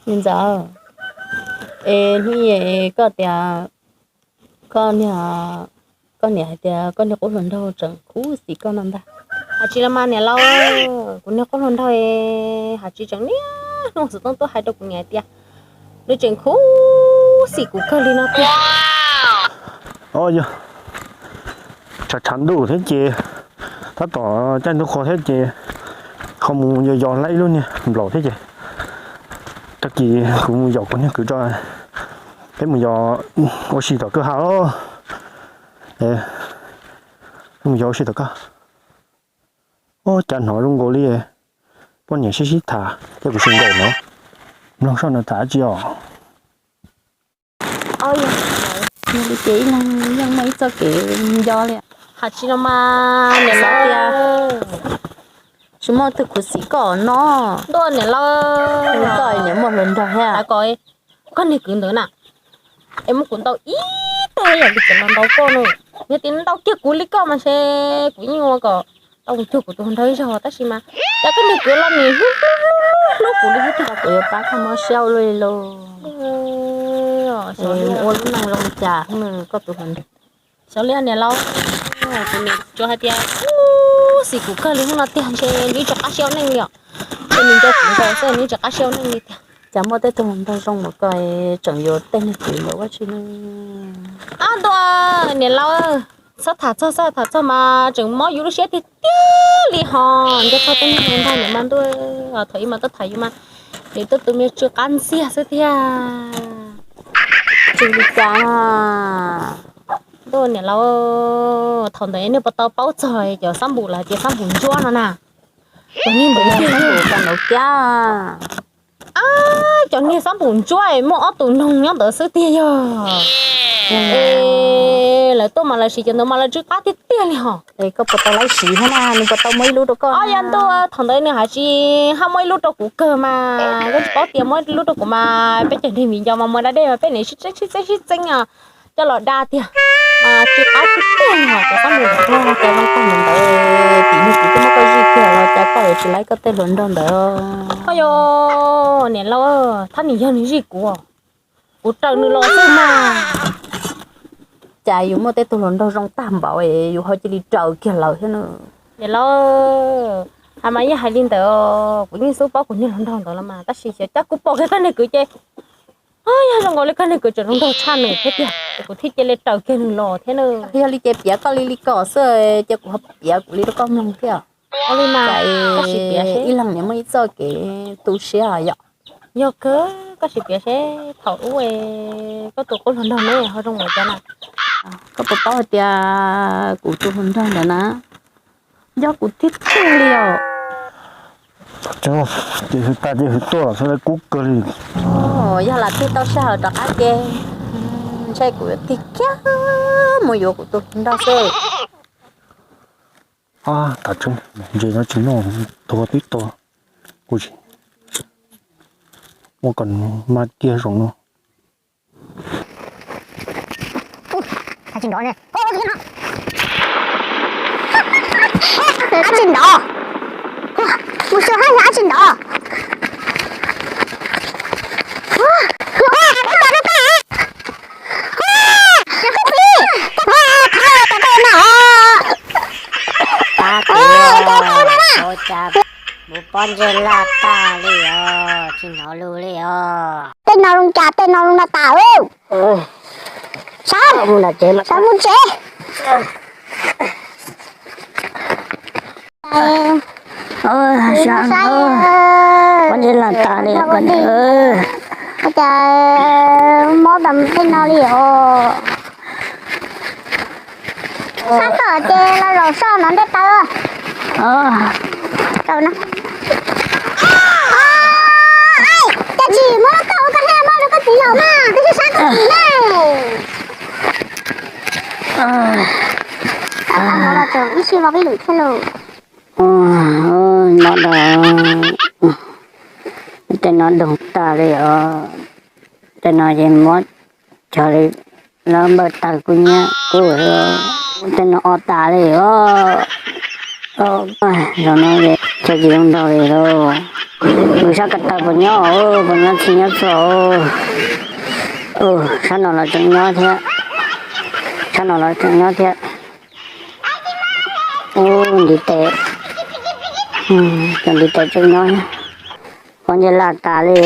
Me ntxawm, es hnub es koj tias koj niag, koj niam hais tias koj niag qub hluas nraug tseem khuv xim koj no ntag. Hais tsis los mas niam laus, kuv niag qub hluas nraug hais tsis tseem niaj hnub xov tooj tuaj hais rau kuv niam hais tias nws tseem khuv xim kuv kawg li no tiag. Yog tshav tshav ntuj thiab ces tab tom caij ntuj qhua thiab ces ho mus yos yos laib ib lub niag nplaum thiab ces tag kis kuv mus yos kuv niag kwv tso, peb mus yos ua si tom koj ha. Mus yos ua si tom koj. Ua cas hnov zoo nkaus li poj niam sib sib tham thiab kuv sib nkaum no. Mloog soj no tham dab tsi os? Yog li ces ib leeg yeej muaj ib txoj kev nco li. Hais tsis los mas niam laus, tsis muaj twg khuv xim koj no. Ntuj niam laus, koj niam muaj hluas nraug thiab. Koj niag kwv ntawd na, es muab kuv ntaus ib teg yam li txawm los ntaus koj no. Yog tias ntaus kiag kuv li koj mas ntshe kuv yeej ua kom tau mus cuag kuv tus hluas nraug ib zaug tab sis mas cas koj niag kwv los nim hlub hlub hlub kuv li thiab tiag. Kuv yuav pab koj mob siab ua luaj li lauj. Ua lub neej zoo cas koj tus hluas nraug. Xyov li niam laus, kuv niam tsuas hais tias khuv xim kuv kawg li hnub no tiag ntshe nws tsis qab siab ua neej li os. Ces nws nco kuv nkaus xwb nws tsis qab siab ua neej li tiag. Cas muaj tej tug hluas nraug zoo mas koj tseem yuav tej niag kwv ntawd ua tsi ne? Ab ntuj, niam laus, txhob tham txog, txhob tham txog mas tseem mob yus lub siab tiag tiag li hos. Nco txog tej niag hluas nraug niam mas ntuj, thaum ub mas tuaj tham yus mas nws tuaj tus me tsw qab ntxiag xwb tiag. Tsis li cas na. Ntuj niam laus, thaum ntawd nej puas tau paub txog cov xab npum lawv hais tias xab npum ntsuab no na? Cov niag npum ntsuab no kiag. Cov niag xab npum ntsuab muaj ob tug noog nyob ntawd xwb tiag yog. Es lawv tuaj mas lawv siv cov ntawd mas lawv tsw qab tiag tiag li hos. Es koj puas tau laib siv thiab na, nws puas tau muab ib lub rau koj? Yog ntuj, thaum ntawd nws hais tsis haj muab ib lub rau kuv kawg mas, koj tsis paub tias muab ib lub rau kuv mas peb cov niag viv ncaus mas muaj da dej mas peb niam sib txeeb sib txeeb sib txeeb coj los da tiag. Tsw qab tiag tiag li hos, cov xab npum ntsuab no cas zoo tag ntawd, tim niag kwv twb muab koj zij kiag los cas koj yuav tsis laib koj tej hluas nraug ntawd. Yog niam laus, thab niam yog nws zij kuv, kuv raws nws los xwb mas. Cas yus muaj tej tug hluas nraug zoo tag npaum es yus ho cia li raws kiag lawv thiab na. Niam laus, hais mas yeej hais li ntawd, kuv yeej xub paub kuv niag hluas nraug ntawd los mas tab sis xyov cas kuv pom kiag koj niag kwv ces yog zoo nkaus li koj niag kwv tseem zoo nraug tshaj nws thiab tiag es kuv thiaj cia li raws kiag nws los thiab na. Yog li ces piav koj li li ko xwb ces kuv ho piav kuv li rau koj mloog thiab. Ua li mas, ib leeg niam muaj ib txoj kev tu siab yom. Yog kawg, koj sim piav seb thaum ub koj tus qub hluas nraug ne ho zoo npaum cas na. Koj puas paub hais tias kuv tus hluas nraug ntawd na, nco kuv tiag tiag li os. Ces hwv tas ces hwv tuaj los xwb kub kawg li. Yog lam tig tau sij hawm rov qab ces ntshe kuv yuav tig kiag mus yuav kuv tus hluas nraug xwb. Ab, tas tseeb, ntses no tsis noj, tuag twb tuag, kuv tsis muaj kom mab tiag zoo no. Ab tsi nrov, mus xyuas hab yog ab tsi nrov. Ua cas kuv pob ntseg laj tag li os, tsis hnov lus li os. Tej no zoo cas tej no zoo no tas. Sawv, sawv mus tsev. Pob ntseg laj tas li os. Ua cas mob tas tej no li os. Sab tom ces los zaum soj no nte taw. Cas tsis muab koj ua koj thiaj muab rau koj txiv zaum mas koj tsis sab koj txiv ne. Ib sij vau peb lwm thiab lauj. Mob da, tej no doog tag li os. Tej no ces muab cog li, lawv npawj tawg kuv nyiab kuv, tej no o tas li os. Zaum no ces tsis zoo nraug li lauj. Mus sab ko taw puas nyob, puas nyob tsis nyob txog. Sab no los tseem nyob thiab. Sab no los tseem nyob thiab. Ub, ntiv tes. Cov ntiv tes tseem nyob. Pob ntseg laj tas li.